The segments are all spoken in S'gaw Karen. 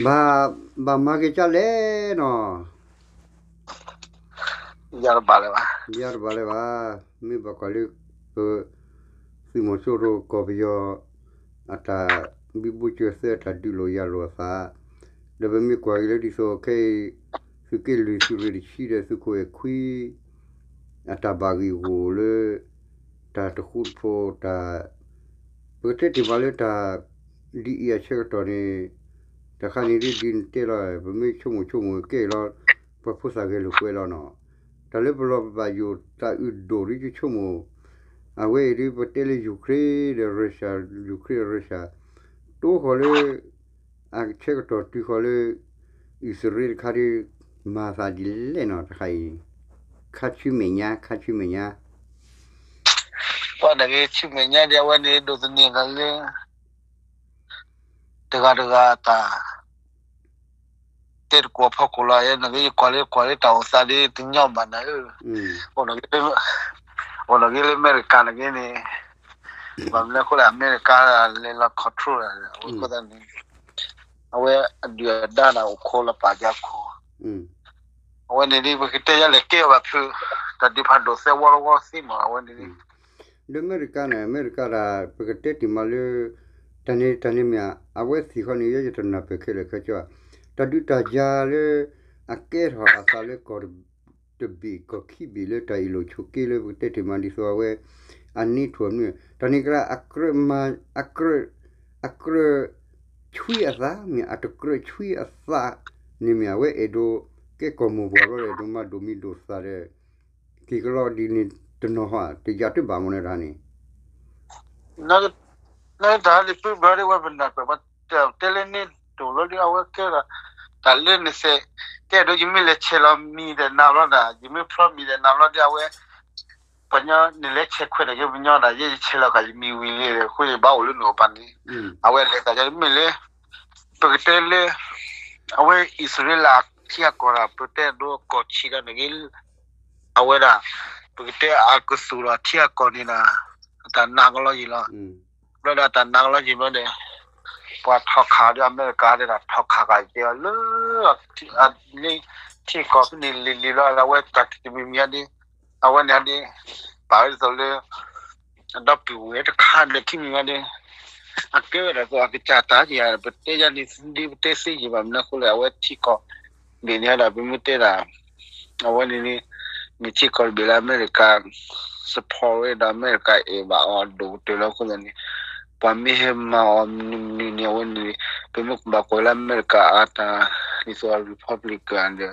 ဘၣ်, ဘၣ်မၤက့ၤကၢ်လဲၣ်နီၤ, ယၤတဘၣ်လၢၤဘၣ်, ယၤတဘၣ်လၢၤဘၣ်, မ့ၢ်ဘၣ်ကွၢ်လၢ ပ သုးမီၤစိရိၤကီၢ်ပယီၤ အတၢ်ဘံဘူစၢၤသၢ အတၢ်ဒုးလိာ်ယၤလိာ်အသး, ဒီးပမ့ၢ်ကွၢ်က့ၤလၢဒ်သိးခဲအံၤ သုးက့လွံၢ် သုးရ့ၣ်တဆံဒီး သုးခိၣ်အဲၣ်ခွံ အတၢ်ဘၣ်ဂံၢ်ဂူာ်လၢ တၢ်တဃူတဖိး တၢ် ပကတဲတ့ၢ်မးလၢတၢ် ဒ်အံၤအဆၢကတီၢ်န့ၣ် တခါန့ၣ်ဒ်ဒ်နတဲလီၤ ပမ့ၢ်ဆိကမိၣ်ဆိကမိၣ်ကဲလီၤ ပှၤဖိသၣ်ဂဲၤလိာ်ကွဲလီၤနီၤ, တၢ်လၢပလီၢ်ပဘၣ်ယိၣ် တၢ်အုၣ်ဒိၣ်ဒ်ယဆိကမိၣ်, အဝဲအံၤဒ်ပတဲလၢ Ukraine ဒီး Russia, Ukraine Russia တိဃီၤလၢ အဆၢကတီၢ်တုၤဃီၤလၢ အံၣ်စရ့လးတခါဒ် မၤသးဒ်လဲၣ်နီၤ တခါအံၤ, ခါဆူမဲာ်ညါ ခါဆူမဲာ်ညါ ပှၤတဂ့ၤဆူမဲာ်ညါဒ်အဝဲန့ၣ် ဒိးသန့ၤသးလၢ တဂၤတဂၤတၢ် တဲတကိးဖီခိၣ်လီၤ, နဂ့ၤယကွၢ်လၢကွၢ်လၢတၢ်အိၣ်သးဒ်တညီဘၣ်နၤဧၢ, အိၣ်နီၣ်ဂ့ၤလၢအမဲရကၤနဂ့ၤန့ၣ်, ဘၣ်မနုၤအဃိလဲၣ် အမဲရကၤလဲၤလီၤ control အဃိသတးန့ၣ် အဝဲအဒုၣ်အဒါန့ၣ်အိၣ်ခိးလီၤပာ်က့ၤအခိၣ်, အဝဲန့ၣ်ဒ် ပကတဲယၤလဲၤကဲဘၣ်ဖုး တၢ်ဒုးဖးဒိၣ်သဲဝီတဝီသ့မး အဝဲန့ၣ်ဒ် ဒီးအမဲရကၤန့ၣ် အမဲရကၤဒၣ် ပကတဲတ့ၢ်မးလၢ တၢ်န့ၣ်တၢ်န့ၣ်မ့ၢ် အဝဲသ့ၣ်ဃီန့ၣ် ယဲယတနၢ်ပၢၢ်ခဲလၢာ်ခဲဆ့ဘၣ်, တၢ်ဒုးတၢ်ယၤလၢ အကဲထီၣ်အသးလၢကီၢ်တဘ့ၣ်ကီၢ်ခံဘ့ၣ်လၢတၢ်အ့ၣ်လိာ်ဆိးက့လၢပကတဲတ့ၢ်မးဒ်သိးအဝဲ အန့ထူၣ်အမနုၤ တၢ်န့ၣ်ကရၢ အကြၢး အကြၢး အကြၢးဆွံအသးမ့ၢ် အတကြၢးဆွံအသးန့ၣ်မ့ၢ် အဝဲအဲၣ်ဒိး ကဲကီၢ်မိၢ်ပှၢ်ဘျီဒီး အဲၣ်ဒိးမၤဒိၣ်မံၤဒိၣ်သၣ်ဒီး က့ၤကလီဒ်န့ၣ်တနီၤဟီ တယာ်တဘၣ်မ့ၢ်န့ၣ်တၢ်န့ၣ် နတၢ်ဟးလံာ်ပုၢ်ဘျီဒ်ဝဲပနၢ်ပၢၢ် ပတဲလၢန့ၣ်တိၣ်လီၤဒ်အဝဲကဲဒီး တၢ်လၢနသ့ၣ် ကဲဒိးယမ့ၢ်လဲၤဆဲးလီၤမံၤဒီးနၤဘျီဒီး ယမ့ၢ်ဖျီမံၤဒီးနၤဘျီဒ်အဝဲ ပှၤညီနလဲၤဆဲးခွဲးတၢ်က့ၤပညီဒီး ယဆဲးလီၤက့ၤယမံၤဝံၤလံ အဃိန့ၣ် ဘၣ်အိၣ်လၢနအိၣ်ပၤန့ၣ် အဝဲလဲၤသးကမ့ၢ်လၢ ပကတဲလၢ အဝဲအံၣ်စရ့လးထံအကီၢ်ဒီး ပတဲဒိကီၢ်ဆံးဒီးနဂ့ၤ အဝဲဒၣ် ပကတဲအကသူၣ်လီၤထံအကီၢ်န့ၣ်ဒီး အတၢ်နာ်ကလီယံာ်လီၤ. ဘျီဒီးတၢ်နာ်ကလီယံာ်ဘျီဒီး ပှၤထီၣ်ခးဒီးအမဲရကၤဒီးထီၣ်ခးဃာ်က့ၤအီၤလၢ ထံကီၢ်ဖဲန့ၣ်လံၤလံၤလီၤ အဝဲတၢ်တမံၤမံၤဒ် အဝဲန့ၣ်ဒ် ပာ်ဝဲဒ်သိးလၢ အဒီပုၢ်ဝဲၢ်တခါဒီးခံမံၤမံၤဒ် အကဲဝဲဒၣ်သိးအကစၢ်တၢ်ကယၤ ပတဲယၤန့ၣ်ဒ်ပတဲသ့ယံာ်ဘၣ်မနုၤအဃိလဲၣ် အဝဲထံကီၢ် ဘ့ၣ်န့ၣ်ဒီး ပမ့ၢ်တဲဒၣ် အဝဲန့ၣ်န့ၣ် မ့ၢ်ထံကီၢ်တဘ့ၣ်လၢအမဲရကၤ support ဝဲဒီးအမဲရကၤအဲၣ်ဘၣ်အီၤဒိၣ်ကတၢၢ်လီၤအဃိသတးန့ၣ် ပှၤမ့ၢ်ဟဲမၤအီၤမနုၤမနုၤန့ၣ် အဝဲန့ၣ် ပမ့ၢ်ဘၣ်ကွၢ်လၢအမဲရကၤအတၢ် ဒ်သိး Republican ဒီး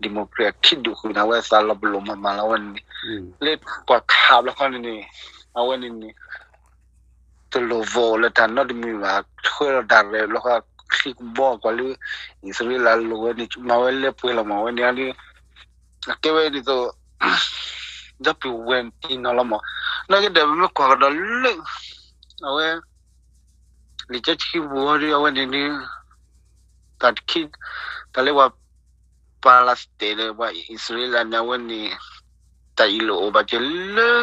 Democrat ခံဒူၣ်ဃုာ်န့ၣ် အဝဲသးလီၤပလိာ်မၤမၤလီၤ အဝဲန့ၣ်န့ၣ် လၢပှၤခးဘျီခီန့ၣ်န့ၣ် အဝဲန့ၣ်န့ၣ် တလိၣ် vote လၢတၢ်နီတမံၤဘၣ် ဆှၢလီၤ direct လီၤ ချံကဘီကွၢ်လၢ အံၣ်စရ့လးလိၤဝဲန့ၣ် မၤဝဲလၢပှဲၤလီၤမး အဝဲန့ၣ်ဒ် အကဲဝဲဒ်သိး ဒီပုၢ်ဝဲၢ်တံၢ်နီၢ်လီၤမး နာ်က့ဒီးပမ့ၢ်ကွၢ်ကဒီးလၢ အဝဲ လံာ်စီဆှံပူၤဝဲဒ် အဝဲန့ၣ်ဒ် တၢ်တခံ တၢ်လၢပှၤ Palestine ဒီးပှၤအံၣ်စရ့လးန့ၣ် အဝဲန့ၣ် တၢ်အံၤလိာ်အိၣ်ဘၣ်က့ၤလၢ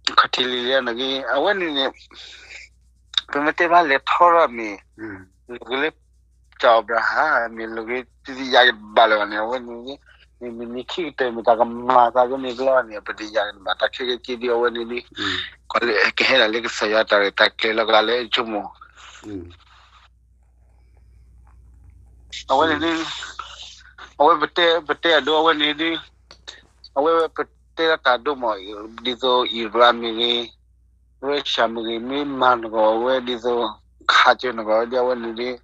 ခီၣ်ထံးလံၤလံၤန့ၣ်ဂ့ၤ အဝဲန့ၣ်န့ၣ် ပမ့ၢ်တဲဘၣ်လဲၤထီထီၣ်မ့ၢ် လိၤက့ၤလၢ ကၠီအၤဘြၤဟၣ် မ့ၢ်လိၤက့ၤ တသ့ယၤကဘၣ်လၢၤဘၣ်န့ၣ် အဝဲန့ၣ် မ့ၢ်မ့ၢ်ခံကတၢၢ်မ့ၢ်တၢ်ကမၤသးကန့ၣ်ဘျီန့ၣ် ပတယၤကဘၣ်တၢ်ခဲကဲက့ဒ်အဝဲန့ၣ်ဒ် ကဟဲဒၣ်လၢကစၢ်ယွၤတၢ်ရဲၣ်တၢ်ကျဲၤလီၤကလၢဆိကမိၣ် အဝဲန့ၣ်ဒ် အဝဲပတဲ ပတဲအဒိ အဝဲန့ၣ်ဒ် အဝဲပတဲလၢတၢ်ဒိမး ဒ်သိး Iran မ့ၢ်ဂ့ၤ Russia မ့ၢ်ဂ့ၤ မ့ၢ်မၤနဂီၢ်ဝဲဒ်သိး ခးကၢနဂီၢ်ဝဲဒ်အဝဲန့ၣ်ဒ်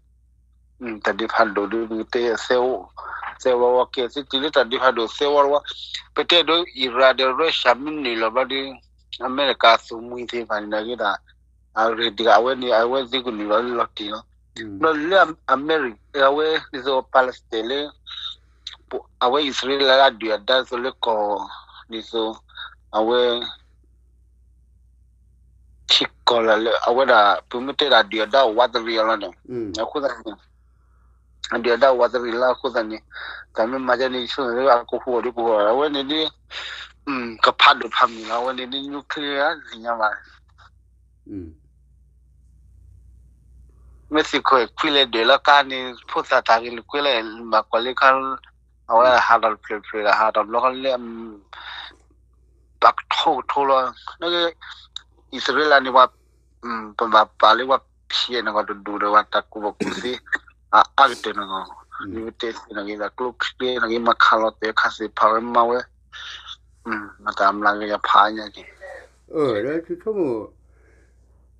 တၢ်ဒုးဖးဒိၣ်ဒ်ပကတဲ သဲဝီဝီကဲ သုတုၤလၢတၢ်ဒုးဖးဒိၣ်သဲဝီတဝီ ပတဲဒိ Iran ဒီး Russia မ့ၢ်နုာ်လီၤဘျီဒ် အမဲရကၤအသုးမုၢ်သ့ၣ်တဖၣ်န့ၣ်ဒီး အရ့ဒိၣ် အဝဲန့ၣ် အဝဲသ့ၣ်ကနုာ်လီၤလီၤတံၢ်လီၤ. ဘျီလၢအမဲရကၤ အဝဲဒ်သိး Palestine လၢ အဝဲအံၣ်စရ့လးလၢအဒုၣ်အဒါသိးလၢကီၢ် ဒ်သိး အဝဲ ထံကီၢ်လၢ အဝဲဒၣ် ပမ့ၢ်တဲဒၣ်ဒုၣ်အဒါအိၣ်ဝးတရံးအီၤလီၤန့ၣ် အဃိသတးန့ၣ် အဒုၣ်အဒါအိၣ်ဝးတရံးလီၤအဃိသတးန့ၣ် တၢ်မ့ၢ်မၤဒ်န့ၣ် ဆိကမိၣ်လၢအကဟူးအီၤဒ်ကဟူးအီၤ အဝဲန့ၣ်ဒ် ကဖးဒိၣ်ဖးမုၢ်လီၤ အဝဲန့ၣ်ဒ် nuclear သ့ၣ်ညါဘၣ် မ့ၢ်သံခွဲးခွံလဲၤဒုးလၢကါန့ၣ် ဖိသၣ်တၢ်ဂ့ၤလိာ်ကွဲလဲၣ် မၤကွၢ်လၢခါ အဝဲဟးထီၣ်တဖျၢၣ်တဖျၢၣ်ဒီး ဟးထီၣ်ဘျီခီလၢ ပာ်ကထိကထိလီၤ. နက အံၣ်စရ့လးန့ၣ် ပှၤ ပဘၣ်ပာ်လၢပှၤဖျဲးနဂီၢ်တဒူၣ်ဒီး ပှၤတၢ်ကူၣ်ဘၣ်ကူၣ်သ့ အအါကတၢၢ်နဂီၢ်, နကတဲသ့ၣ်နဂ့ၤသးကျိချ့နဂ့ၤ မၤခးလီၤတဲာ်ခးသ့ၣ်ဖးဝဲမၤဝဲ မၤတၢ်မျးကယၤဖးညါက့ၤ ဒီးဆိကမိၣ်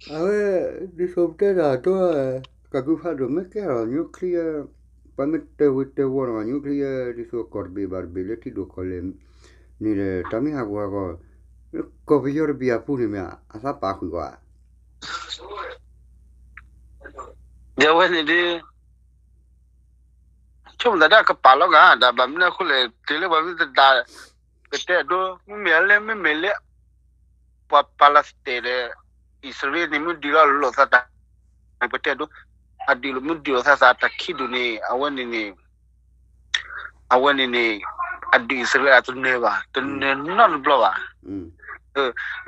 အဝဲ ဒ်သိးပတဲတၢ်တိ ကကုဖးဒိၣ် မ့ၢ်ကဲထီၣ် nuclear ပှၤမ့ၢ်တၢၢ်ဝ့ၤတၢၢ်ဝီၤန့ၣ် nuclear ဒ်သိးကီၢ်တဘ့ၣ်ဘၣ်တဘ့ၣ်လၢထံဒိၣ်ကီၢ်လဲၢ်န့ၣ်ဒီး တၢ်မ့ၢ်ဟးဂူာ်ဟးဂီၤ ကီၢ်ပယီၤတဘ့ၣ်အပူၤန့ၣ်မ့ၢ် အသးပာ်ဃုာ်ကွၢ် ဒီးအဝဲန့ၣ်ဒ် ဆိကမိၣ်သးဒၣ်ကပာ်လီၤဂာ် တၢ်ဘၣ်မနုၤအဃိလဲၣ် တုၤလၢပှၤမ့ၢ်တဒၣ် ပတဲအဒိ မ့မ့ၢ်လၢ မ့မ့ၢ်လၢ ပှၤ Palestine ဒီး အံၣ်စရ့လးန့ၣ် မ့ၢ်ဒုးလီၤလိာ်သးတၢ် ပတဲအဒိ အဒုးလီၤမ့ၢ်ဒုးလိာ်သးသးတၢ်ခံဒုးန့ၣ် အဝဲန့ၣ်န့ၣ် အဝဲန့ၣ်န့ၣ် အဒုးအံၣ်စရ့လးတနၢၤဘၣ်, တနၢၤနီတဘျီဘၣ်.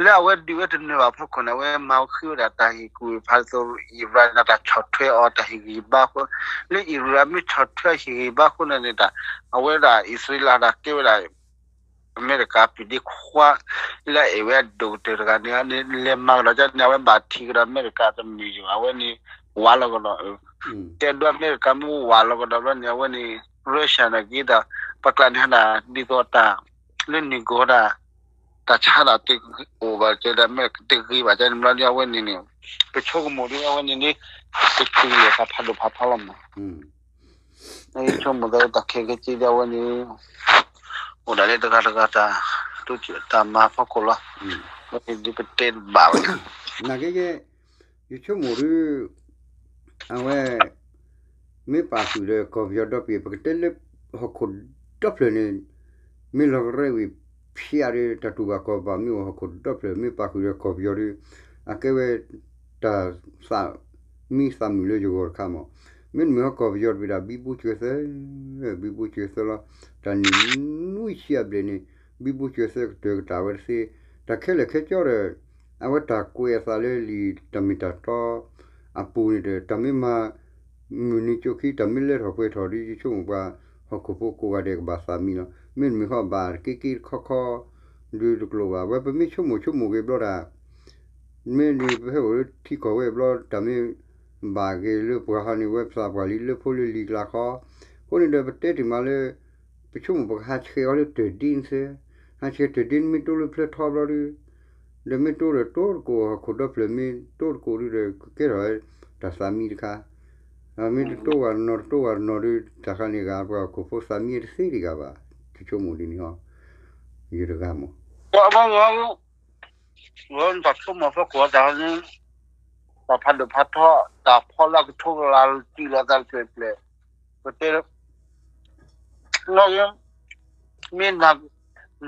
လၢအဝဲဒုးဝဲတနၢၤဘၣ်ဖီခိၣ်န့ၣ် အဝဲမၤဃုဝဲဒၣ်တၢ်ဟ့ၣ်ကူၣ်ဖးသိး Iran န့ၣ် တၢ်ဆီၣ်ထွဲအီၤတၢ်ဟ့ၣ်ဂံၢ်ဘါအဃိ, လၢ Iran မ့ၢ်ဆီၣ်ထွဲဟ့ၣ်ဂံၢ်ဘါအဃိန့ၣ်န့ၣ် အဝဲဒၣ်အံၣ်စရ့လးဒၣ်ကဲဝဲဒၣ် အမဲရကၤပျံၤဒ့ခွါ လၢအအဲၣ်ဝဲအဒိၣ်ကတၢၢ်တဂၤန့ၣ် လဲၤမၤကဒီးန့ၣ် အဝဲဘၣ်ထံးကဒီးအမဲရကၤတမံၤယိာ် အဝဲန့ၣ် ဝးလီၤကဒီး တဲဒိအမဲရကၤမ့ၢ်ဝးလီၤကဒီးဘျီန့ၣ် အဝဲန့ၣ် Russia န့ၣ်က့ဒီး ပကျါန့ၣ်ဟဲဒၣ်ဒ်သိးတၢ် လၢနံၣ်ကီၢ်ဒၣ် တၢ်ဆါဒၣ်တအိၣ်ဘၣ်ကဲဒီး အမဲရကၤတဂ့ၤဘၣ်ကဲန့ၣ်ဘျီဒီး အဝဲန့ၣ်န့ၣ် ပဆိကမိၣ်ဒီး အဝဲန့ၣ်န့ၣ် ပတုၤလဲၤသးဖးဒိၣ်ဖးထီလီၤမး ဆိကမိၣ်သးတၢ်ခဲကဲကဲဒီး အဝဲန့ၣ် အိၣ်ဒၣ်လၢတဂၤတဂၤတၢ် တိစၢၤတၢ်မၤဖီခိၣ်လီၤ. အဝဲန့ၣ်ဒ်ပတဲတဘၣ်ဝဲ နာ်က့ယဲ ယဆိကမိၣ်ဒ် အဝဲ မ့ၢ်ပာ်ဃုာ်ဒီးကီၢ်ပယီၤဒီဘ့ၣ် ပကတဲလၢ ဟီၣ်ခိၣ်ဒီဖျၢၣ်န့ၣ် မ့ၢ်လီၤကရဲဝံၤဖျါဒီး တၢ်တူၢ်ဘၣ်ခီၣ်ဘၣ်မ့ၢ်အိၣ် ဟီၣ်ခိၣ်ဒီဖျၢၣ် မ့ၢ်ပာ်ဃုာ်ဒီးကီၢ်ပယီၤဒီး အကဲဝဲ တၢ်သးမံသးမုာ်လၢယဂီၢ်တခါမး. မ့တမ့ၢ်ဟီၣ်ကီၢ်ပယီၤတဘ့ၣ်ဒၣ် ဘံဘူစၢၤသၢ ဘံဘူစၢၤသၢလီၤ. တၢ်နံၣ်နွံဆံအဘျဲၣ်န့ၣ် ဘံဘူစၢၤသၢကတၢၢ်ကတၢၢ်ဝဲတသ့. တၢ်ခဲလၢာ်ခဲဆ့ဒီး အဝဲတၢ်ကွဲးအသးလၢလံာ်တၢ်မ့ၢ်တၢ်တီအပူၤန့ၣ်ဒီး တၢ်မ့ၢ်မၤ မုၢ်နံၤကၠိခံ တၢ်မ့ၢ်လဲၤထီၣ်ပှဲၤထီၣ်ဒီး ယဆိကမိၣ်ပှၤ ဟီၣ်ခိၣ်ဖိကိးဂၤဒဲးကဘၣ်သးမံလီၤ. မ့တမ့ၢ်ဃီဘၣ်က့ၤက့ၤတခီခီ ဒုးတကျိာ်ဘၣ်. ဝဲပမ့ၢ်ဆိကမိၣ်ဆိကမိၣ်က့ၤဘျီတၢ် မ့ၢ်ဒ်ပဟဲအိၣ်လၢထံကီၢ်ဝဲဘျီ တၢ်မ့ၢ်ဘၣ်က့ၤလၢပှၤဟီန့ၣ် ဝဲပသးပှၢ်လံလၢဖိလၢလံၤကျါဃီ. အဃိန့ၣ်ဒီး ပတဲတ့ၢ်မးလၢ ပဆိကမိၣ်ပကဟးဆှဲးအီၤလၢတၢၢ်ဒ့န့ၣ်သ့, ဟးဆှဲးတၢၢ်ဒ့န့ၣ်မ့ၢ်တိလၢဖျၢထီဘျီဒီး ဒီးမ့ၢ်တိဒီးတိသကိး ဟီၣ်ခိၣ်ဒီဖျၢၣ်မ့ၢ်တိသကိးဒုဒီး ကကဲထီၣ် တၢ်သးမံတခါ, မ့ၢ်တတိဝဲတနီၤတတိဝဲတနီၤဒီး တၢ်ခါန့ၣ်ဂၤ ပှၤဟီၣ်ခိၣ်ဖိသးမံတသ့ဒံးဂၤဘၣ်, ယဆိကမိၣ်ဒ်န့ၣ်ဟီ, ယတဂၤမး. တၢ်ဆိကမိၣ်ဖီခိၣ်တၢ်န့ၣ် တၢ်ဖးဒိၣ်ဖးထီ တၢ်ဖီလၢကထိကလါ တုၤလီၤသးတဖျၢၣ်တဖျၢၣ်, ပတဲ လီၤ, မ့ၢ်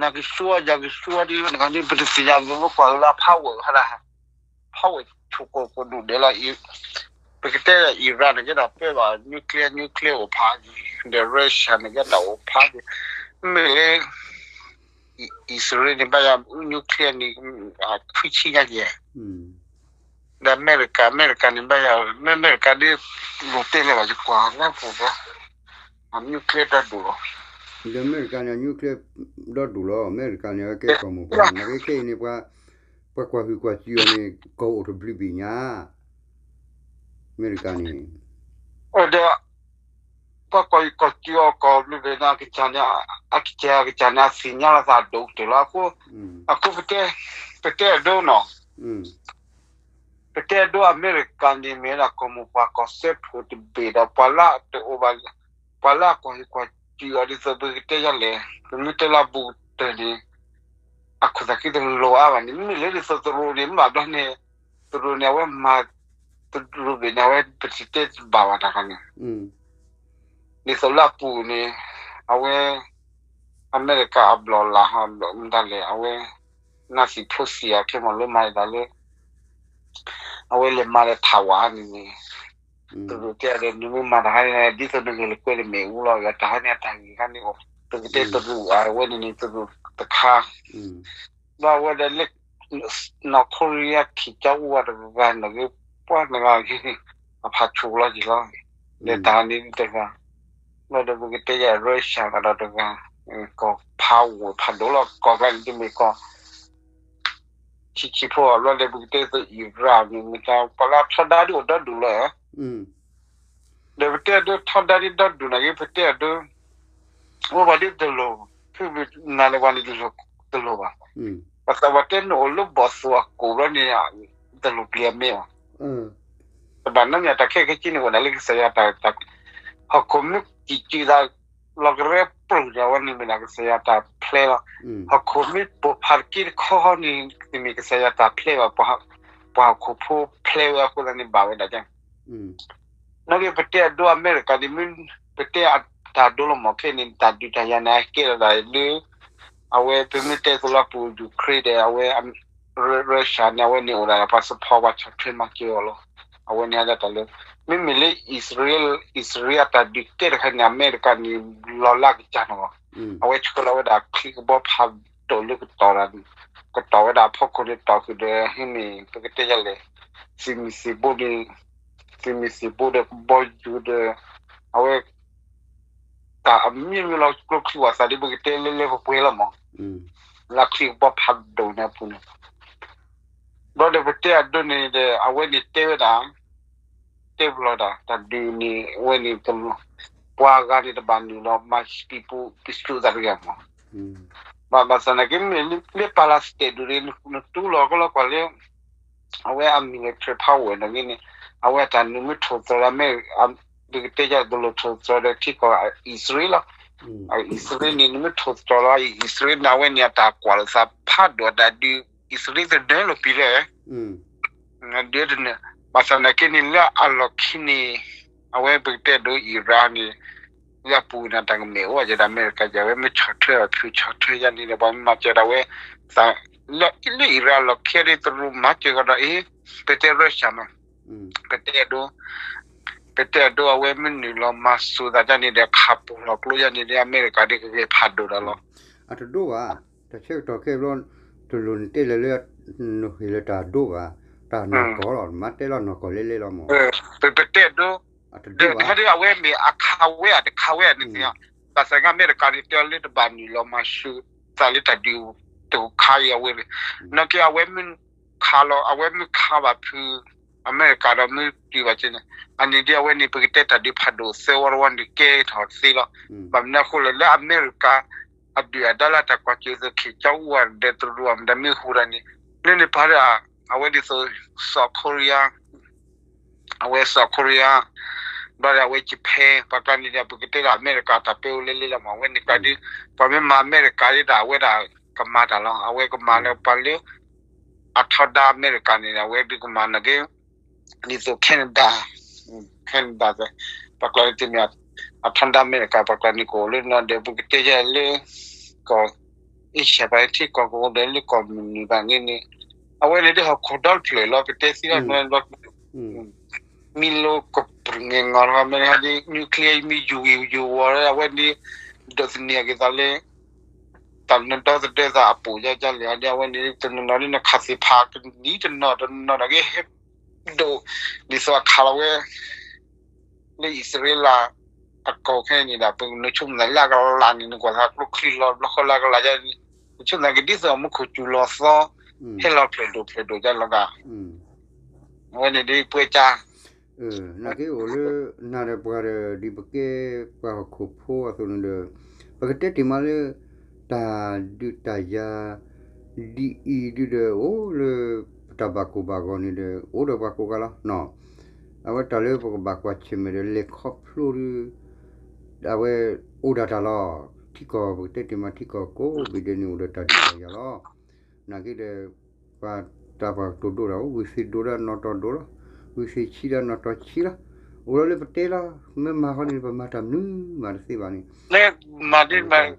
နကဆှီယကဆှီဒ်န့ၣ် ပတသ့ၣ်ညါ ပမ့ၢ်ကွၢ်ကလၢ power ဟဲဒၣ် power ဆိၣ်ကိၢ်ကိၢ်ဒူၣ်ဒဲးလီၤ. ပကတဲဒီး Iran န့ၣ်ကဲတၢ်ပၢဘၣ် nuclear nuclear အိၣ်ဖးဒံး, ဒီး Russia န့ၣ်ကဲတၢ်အိၣ်ဖးဒံး, မ့ၢ်လၢ အံၣ်စရ့လးန့ၣ် ဘၣ်ယၤ nuclear န့ၣ် ခွံဆံညါကဲ ဒီးအမဲရကၤ, အမဲရကၤန့ၣ် ဘၣ်ယၤ မ့ၢ်အမဲရကၤဒ် လိၤတဲလၢၤဘၣ် ယကွၢ်လၢပူၤဘၣ်, အ nuclear ဒီဒူၣ်လီၤ. ဒီးအမဲရကၤန့ၣ် အ nuclear ဒီဒူၣ်လီၤ. အမဲရကၤန့ၣ် အဝဲကဲကီၢ်မိၢ်ပှၢ်, နာ်က့ခဲအံၤန့ၣ် ပှၤ ပှၤကွၢ်ဟုၣ်ကွၢ်စူၣ်အီၤန့ၣ် ကီၢ်အိၣ်တဘျုးဘ့ၣ်ညါ, အမဲရကၤန့ၣ် ဒီး ပှၤကွၢ်ဟုၣ်ကွၢ်စူၣ်အီၤကီၢ်ဘျုးဘ့ၣ်န့ၣ် အကစၢ်န့ၣ် အကစၢ် အကစၢ်န့ၣ် အသ့ၣ်ညါလီၤသးဒိၣ်ကတၢၢ်လီၤ. အဃိ အဃိ ပတဲအဒိနီၤ, ပတဲအဒိ အမဲရကၤန့ၣ် မ့ၢ်ဒၣ်ကီၢ်မိၢ်ပှၢ်ကီၢ်စၢဖှိၣ်တဘ့ၣ်ဒီး ပှၤလၢတအိၣ်ဘၣ် ပှၤလၢအကွၢ်ဟုၣ်ကွၢ်စူၣ်အီၤဒ်သိးပကတဲယၤလဲၣ်, ပမ့ၢ်တဲလၢအဘူးကတၢၢ်န့ၣ် အခိၣ်သးခံတလိၤအါဘၣ်န့ၣ် မ့မ့ၢ်လၢဒ်သိးသရူးန့ၣ် မ့ၢ်ဘၣ်ဘျီန့ၣ် သရူးန့ၣ် အဝဲမၤ သရူးဘ့ၣ်န့ၣ် အဝဲပတတဲဘၣ်ဘၣ်တၢ်ခါန့ၣ် ဒ်သိးလၢအပူၤန့ၣ် အဝဲ အမဲရကၤအဘျီၣ်လၢ်ဟီ မတၤလဲၣ် အဝဲ နၢ်စံးဖိစံးအခဲမီၢ်လၢမၤဒၣ်လၢ အဝဲလဲၤမၤဒီးထးဝးန့ၣ်န့ၣ် သရူးတဲဒီး နမ့ၢ်မၤတၢ်ခါန့ၣ် ဒ်သိးနဂဲၤလိာ်ကွဲလၢမ့ၣ်အူလီၤ တၢ်ခါန့ၣ်အတၢ်ဂ့ၢ်ခါန့ၣ် ပကတဲသရူးအဝဲန့ၣ်န့ၣ် သရူးတခါ ဘၣ်ဝဲဒီးလၢ နီၢ်ခိရံယါ ခံကၠီအူဝဲတဂၤန့ၣ်ဂ့ၤ ပှၤတဂၤဂ့ၤန့ၣ် အဖးဆူၣ်လီၤက့ၤလီၤ, ဒီးတၢ်န့ၣ်တဂၤ, ဘျီဒီးပကတဲယၤ Russia ဒီးတဂၤ, ကီၢ်ဖးဝဲဖးဒိၣ်လီၤ ကီၢ်ကျါန့ၣ်တမ့ၢ်ကီၢ် ဆံးဆံးဖိအဘျီဒီး ပကတဲသိး Iran န့ၣ် မ့ၢ်တၢ်ပှၤလၢအထီဒါဒ်အိၣ်ဒီဒူၣ်လီၤ, ဒီးပတဲအဒိထီဒါဒ်ဒီဒူၣ်နာ်က့ ပတဲအဒိ အိၣ်ပှၤဒ်တလိၣ်, ဖုနၤလၢပှၤန့ၣ်တလိၣ်ဘၣ်, ပသးပှၤတဲနအိၣ်လၢဘီၣ်သိၣ်အကိၣ်ဘျီန့ၣ် တလိၣ်ပျံၤအမဲာ်ဘၣ်, တဘၣ်နီတမံၤ တၢ်ခဲခဲက့န့ၣ် အိၣ်ဒၣ်လၢကစၢ်ယွၤတၢ်, ဟီၣ်ခိၣ်မ့ၢ်ကံၣ်ကံၣ်သး လီၤကရဲပျုၢ်ဒီး အဝဲန့ၣ်မ့ၢ်ဒၣ်ကစၢ်ယွၤတၢ်ဖျဲလီၤ, ဟီၣ်ခိၣ်မ့ၢ်ပိၢ်ဖးတက့ၢ်တခီဃီန့ၣ် တမ့ၢ်ကစၢ်ယွၤတၢ်ဖျဲဘၣ်, ပှၤဟီၣ်ခိၣ်ဖိဖျဲဝဲအဃိသတးန့ၣ် ဘၣ်ဝဲဒၣ်က နာ်က့ ပတဲအဒိအမဲရကၤန့ၣ် ပတဲအတၢ်ဒိလီၤမၢ်ခဲန့ၣ် တၢ်ဒုးတၢ်ယၤန့ၣ် အကဲထီၣ်ဒၣ်လၢ အဝဲပမ့ၢ်တဲသိးလၢပူၤ Ukraine ဒီး အဝဲ Russia န့ၣ် အဝဲန့ၣ်အိၣ်ဒၣ်ပှၤ support ပှၤဆီၣ်ထွဲမၤစၢၤအီၤလီၤ. အဝဲန့ၣ်အတၢ်လၢ မ့မ့ၢ်လၢ Israel, Israel အတၢ်ဒုးကဲတခါန့ၣ် အမဲရကၤန့ၣ် လီၤလၢကစၢ်နီၤလီၤ. အဝဲဆှၢလီၤဝဲဒၣ်ချံကဘီဖးဒိၣ်လၢကတီၢ်ဒၣ် ကတီၢ်ဝဲဒၣ်အဖီခိၣ်န့ၣ် တီၢ်ဃုာ်ဒီး ဟဲန့ၣ် ပကတဲယၤလဲၣ် သုးမုၢ်သံၣ်ဘိန့ၣ် သုးမုၢ်သံၣ်ဘိဒီးကဘီယူၤဒီး အဝဲ တၢ်အမံၤမံၤလီၤ ကျိချံဝၣ်သၣ်ဒီး ပကတဲလၢလၢပှဲၤပှဲၤလီၤမး, လၢချံကဘီဖးဒိၣ်န့ၣ်အပူၤန့ၣ်, ဘျီဒီးပတဲအဒိန့ၣ်ဒီး အဝဲန့ၣ်တဲဝဲဒၣ် တဲပလီၢ်ဒၣ် တၢ်ဒုးန့ၣ် အဝဲန့ၣ် ပှၤဂၤန့ၣ်တဘၣ်နုာ်လီၤ မၤပံပူၤပစူးသးတဂ့ၤမး, ဘၣ်ဘၣ်ဆၣ်နာ်က့ မ့ၢ်လၢပၤလးစတဲၣ်ဒုးန့ၣ် နတူၢ်လီၤကလီကွၢ်လၢ အဝဲအ military power နာ်က့န့ၣ် အဝဲတၢ်နုာ်မ့ၢ်ထိၣ်သတြီၤဒီး မ့ၢ် ဒုးကတဲယၤ တလိၣ်ထိၣ်သတြီၤဒီးထံကီၢ်အံၣ်စရ့လးလီၤ. အံၣ်စရ့လးန့ၣ် နမ့ၢ်ထိၣ်သတြီၤလီၤ အံၣ်စရ့လးန့ၣ် အဝဲန့ၣ်အတၢ်ကွၢ်လိာ်သးဖးဒိၣ်အတၢ်ဒုး အံၣ်စရ့လးတဒၢလီၤပံၤလဲၣ် ဒုးတန့ၣ် ဘၣ်ဆၣ်နာ်က့န့ၣ် လၢအလီၢ်ခံန့ၣ် အဝဲပကတဲဒိး Iran န့ၣ် လၢအပူၤန့ၣ် တၢ်ကမ့ၢ်အိၣ်ယဲဒၣ်အမဲရကၤယၤ အဝဲမ့ၢ်ဆီၣ်ထွဲအီၤ ဖုဆီၣ်ထွဲယၤန့ၣ်ဒီး ပှၤမၤစၢၤဒၣ်ဝဲ သး လၢ လၢ Iran အလီၢ်ခံဒီး တရူးမၤစၢၤကဒီးအံၤ ပတဲ Russia မး ပတဲဒိ ပတဲဒိ အဝဲမ့ၢ်နုာ်လီၤမၤစၢၤသးယၤန့ၣ်ဒီး ခးပိၢ်လီၤကျိယၤန့ၣ်ဒီး အမဲရကၤဒီးကဂဲၤဖးဒိၣ်ဒီးလီၤ. အတဒိဘၣ်, တၢ်ဆၢကတီၢ်ခဲအံၤဘျီ တလိၣ်နတဲလၢၤလၢ နဟ့ၣ်လၢတၢ်ဒိဘၣ်, တၢ်နီၢ်ကီၢ်လီၤ နမၤတဲလီၤနီၢ်ကီၢ်လဲလဲလီၤမး. ပတဲဒိ အတဒိဘၣ် အဝဲမ့ၢ်အခးဝဲဧါ တခးဝဲဧါန့ၣ်သ့ၣ်ညါ, ဘၣ်ဆၣ်သနာ်က့ အမဲရကၤန့ၣ် တဲလၢတဘၣ်နုာ်လီၤမၤစၢၤသးလၢတၢ်ဒုးတခါအံၤအဝဲန့ၣ်, နာ်က့အဝဲမ့ၢ်ခးလီၤ အဝဲမ့ၢ်ခးဘၣ်ဖုး အမဲရကၤဒီးမ့ၢ်တုၤဘၣ်က့န့ၣ် အန့ၣ်ဒ်အဝဲန့ၣ် ပကတဲတၢ်ဒုးဖးဒိၣ်သၢဝီတဝီန့ၣ် ကဲထီၣ်သ့လီၤ. ဘၣ်မနုၤအဃိလဲၣ် လၢအမဲရကၤ အဒုၣ်အဒါလၢတၢ်ကွၢ်စၢၤသိး Kim Jong Un ဒီးတရူးအမတၤမ့ၢ်ဟူးတၢ်န့ၣ် လၢန့ၣ်ပာ်ဒီး အဝဲဒ်သိး South Korea အဝဲ South Korea ဘျီဒီးအဝဲ Japan ပှၤကျါန့ၣ်ဒီး ပကတဲဒၣ်အမဲရကၤတၢ်ပဲအိၣ်လဲလဲလီၤမး အဝဲန့ၣ်ကျါဒီး ပှၤမ့ၢ်မၤအမဲရကၤဒ်ဒီး အဝဲဒၣ်ကမၤတၢ်လီၤ. အဝဲကမၤလၢပှၤလၢ အထီဒါအမဲရကၤန့ၣ် အဝဲဒုးကမၤနာ်က့ ဒ်သိး Canada Canada ပှၤကျါန့ၣ်တမ့ၢ် အထီဒါအမဲရကၤ ပှၤကျါန့ၣ်ကအိၣ်လၢနီၤဒီး ပကတဲယဲလၢ ကီၢ် Asia ပှၤထံကီၢ်ကအိၣ်ဒီးလၢကီၢ်မုၢ်နုာ်ဘၣ်န့ၣ် အဝဲန့ၣ်ဒ်ဟီၣ်ခိၣ်ဒီဖျၢၣ်လီၤ ပတဲသ့လီၤ မ့ၢ်လီၤကပြုၢ်န့ၢ်ငီၢ်လီၤ မ့ၢ်ဒ် nuclear မ့ၢ်ယူၤဝံၤယူၤဝီၤ အဝဲန့ၣ် ဒိးသန့ၤက့ၤသးလၢ တၢ်နဒီသဒၢသးအပူၤယါယါလဲၣ် ဒ်အဝဲန့ၣ် တနီၤနီၤဒ်နခးသ့ၣ်ဖးကနံၤတနီၤတနီၤနာ်က့ဟဲ ဒိၣ် ဒ်သိးအခးလီၤဝဲ လၢအံၣ်စရ့လး အကီၢ်ခဲအံၤန့ၣ်ဒီး ပကနၢဆိကမိၣ်သးလၢအကလးန့ၣ် နကွၢ်သးကျိချံလီၤဘျီဃီလၢအကလးယါန့ၣ် နဆိကမိၣ်သးက့ဒ်သိးအမူခိၣ်စူၤလီၤသီ ဟဲလီၤဖျၢၣ်ဒိၣ်ဖျၢၣ်ဒိၣ်ယါလီၤဂာ် အဝဲန့ၣ်ဒ်ပှဲၤကါ နာ်က့အိၣ်လၢ နၤဒီးပှၤဒီး ဒ်ပကဲပှၤဟီၣ်ခိၣ်ဖိအသိးန့ၣ်ဒီး ပကတဲတ့ၢ်မးလၢ တၢ်ဒုးတၢ်ယၤ ဒ်အံၤဒုးဒီး အိၣ်လၢ ပတၢ်ဘၣ်ကိၢ်ဘၣ်ဂီၤန့ၣ်ဒီး အိၣ်ဒီးပှၤကိးဂၤလီၤ. အဝဲတၢ်လၢပကဘၣ်ကွၢ်ဆၢၣ်မဲာ်ဒီး လဲၤခီဖျိဒီး အဝဲအိၣ်ဒၣ်တၢ်လီၤ. ထံကီၢ်ပကတဲတ့ၢ်မး ထံကီၢ်ကိးဘ့ၣ်ဒဲးန့ၣ် အိၣ်ဒီးတၢ်ဒုးတၢ်ယၤလီၤ. နာ်က့ဒီး ပှၤတၢ်ပှၤကတိၤဒိၣ်ဒီး ဝံသ့ၣ်ဒိၣ်ဒီးနီၢ်တီၢ်ဒိၣ်လီၤ. ဝံသ့ၣ်ဆံးဒီးနီၢ်တီၢ်ဆံးလီၤ. အိၣ်လီၤလၢပတဲလီၤ. မ့ၢ်မၤဃီန့ၣ် ပမၤတၢ်မနုၤမၤတသ့ဘၣ်န့ၣ် မၤဒ်မၤ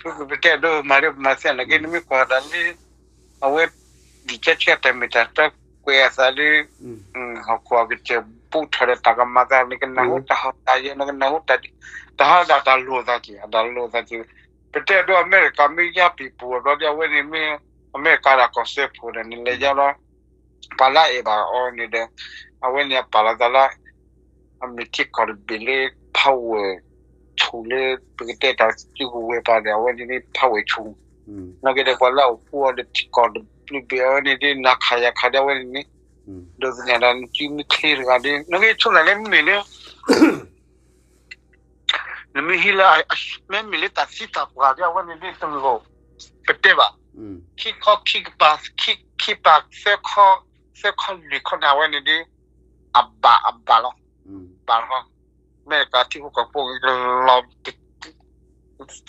ဖုကပတဲဒိၣ်မၤဒ်ပမၤသ့နာ်က့ နမ့ၢ်ကွၢ်တၢ်လၢ အဝဲ ဒ်ကဲဆဲးတၢ်မ့ၢ်တၢ်တီကွဲးအသးလၢ ဟီၣ်ခိၣ်အကစၢၢ်ဘူးထီၣ်ဒီးတၢ်ကမၤသး နကနၢ်ဟူတၢ်ဟီၣ်တၢ်ယဲၢ် နကနၢ်ဟူတၢ်ဒ် တၢ်ဟီၣ်ဒၣ်တၢ်လိာ်သးက့ၤ အတၢ်လိာ်သးက့ၤ ပတဲဒိၣ်အမဲရကၤမ့ၢ်ယါပံၤပူၤဘျီဒီး အဝဲန့ၣ်မ့ၢ် အမဲရကၤဒၣ်ကီၢ်စၢဖှိၣ်ဒီး နလဲၤယါလီၤ ပှၤလၢအအဲၣ်ဘၣ်အီၤန့ၣ်ဒီး အဝဲန့ၣ်အပာ်လီၤသးလၢ အမ့ၢ်ထံကီၢ်တဘ့ၣ်လၢ power ဆူၣ်လၢ ပကတဲတၢ်စုကဝဲၤပၤဒီး အဝဲန့ၣ်ဒ် power ဆူၣ်, နာ်က့ဒီးပှၤလၢအအိၣ်ဖှိၣ်အီၤဒီးထံကီၢ်တဘ့ၣ်အဝဲန့ၣ်ဒ် နၤခးယၤခးဒီးအဝဲန့ၣ်န့ၣ် ဒိးသန့ၤဒီးနစုမုၢ်ချ့တဂၤဒီး နာ်က့ဆိကမိၣ်လၢမ့မ့ၢ်လၢ နမ့ၢ်ဟံးလၢ မ့မ့ၢ်လၢတၢ်သံတၢ်ပှၢ်ဒီးအဝဲန့ၣ်ဒ်တမုာ်ဂီၢ် ပတဲဘၣ်, ခံခီခံကပၤ ခံပၤ သၢခီ သၢခီလွံၢ်ခီန့ၣ် အဝဲန့ၣ်ဒ် အဘၣ်အဘၣ်လီၤ, ဘၣ်လီၤ, အမဲရကၤထံဖိကီၢ်ဖိကလီၤ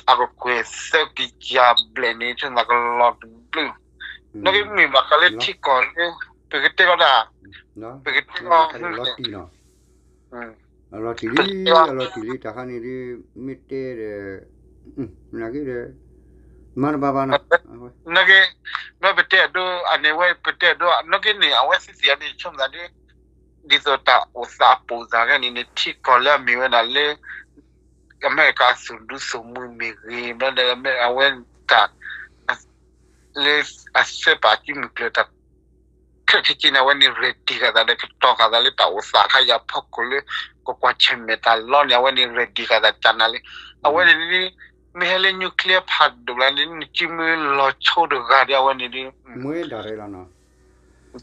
အကကွဲၢ်သၢကယၤဘျဲၣ်န့ၣ် ဆိကမိၣ်ကလီၤတဘျုး, နာ်က့မ့ၢ်ဘၣ်ဃးလၢထံကီၢ်လၢ ပကတဲလီၤဒၣ် ပကတဲလီၤ အလီၤတံၢ်လံ အလီၤတံၢ်လံ တၢ်ခါန့ၣ်ဒ် မ့ၢ်တဲဒီး နာ်က့ဒီး မၤတဘၣ်ဘၣ်နီၤ, နာ်က့ မ့ၢ်ပတဲအဒိ အန့ၣ်ဝဲပတဲအဒိ နာ်က့န့ၣ် အဝဲသ့ၣ်သ့ၣ်အန့ၣ် ဆိကမိၣ်သးဒ် ဒ်သိးတၢ်အိၣ်သးအပိာ်သးဂ့ၢ်န့ၣ်န့ၣ် ထံကီၢ်လၢအမ့ၢ်ဝဲဒၣ်လၢ အမဲရကၤသူၣ်ဒူသူၣ်မုၢ်မ့ၢ်ဂ့ၤ ဘျီဒီးအဝဲတၢ် လၢအသ့ပာ်စုမုၢ်ကျၢၤတၢ် ခဲခဲက့န့ၣ် အဝဲန့ၣ် ready ဃာ်သးဒီး ကတီၤဃာ်သးလၢတၢ်အိၣ်သးခါယၤဖီခိၣ်လၢ ကကွၢ်ဆၢၣ်မဲာ်တၢ်လီန့ၣ် အဝဲန့ၣ် ready ဃာ်သးကနၤလံ, အဝဲန့ၣ်ဒ် မ့ၢ်ဟဲလၢ nuclear ဖးဒိၣ်လၢန့ၣ် နစုမုၢ်လီၤဆိတဂၤဒီး အဝဲန့ၣ်ဒ် မ့ၢ်ဒၣ်ရဲလီၤနီၤ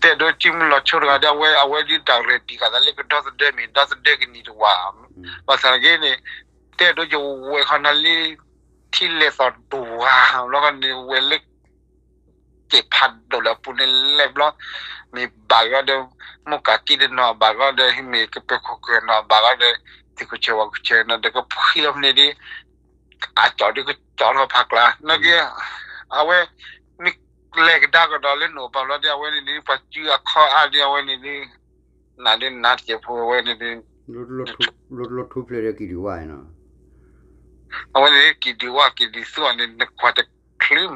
တဲဒိ စုမုၢ်လီၤဆိတဂၤဒီး အဝဲ အဝဲဒ်တၢ် ready ဃာ်သးလၢကဒီသဒၢမ့ၢ် ဒီသဒၢကနံၣ်တဝာ်, ဘၣ်ဆၣ်က့န့ၣ် တဲဒိ ယဝဲၢ်ခီနၤလံ ထံလဲၤသီၣ်ဒိၣ်ဝါ ဘျီဃီန့ၣ် ဝဲၢ်လၢ က့ၤဖးဒိၣ်လၢအပူၤန့ၣ်လဲၤဘျီ, မ့ၢ်ဘၣ်ဂီၤဒီး မိၢ်ကးကံတနီၤဘၣ်ဂီၤဒီး မ့ၢ်ကပၢၤခိၣ်ကနီၤဘၣ်ဂီၤဒီး သ့ၣ်ခိၣ်ဆၢဝၣ်ခိၣ်ဆၢနီၤဒီး ကဖှံလီၤဖဲန့ၣ်ဒ် အကၠီၣ်ဒ်ကကၠီၣ်ထီၣ်ဖးကျါ နာ်က့ အဝဲ မ့ၢ်လဲၤကဒါကဒီးလၢနအိၣ်ပာ်ဘျီဒီး အဝဲန့ၣ်ဒ် ပှၤစုအခီၣ်အါဒ် အဝဲန့ၣ်ဒ် နၤဒ်နၤတစဲးဖိဝဲန့ၣ်ဒ် လီၤထူဖျဲးဒီးကံၣ်ဒုးဝါနီၤ အဝဲန့ၣ်ကံၣ်ဒုးဝါကံၣ်ဒုးသူအီၤန့ၣ် နကွၢ်တချုး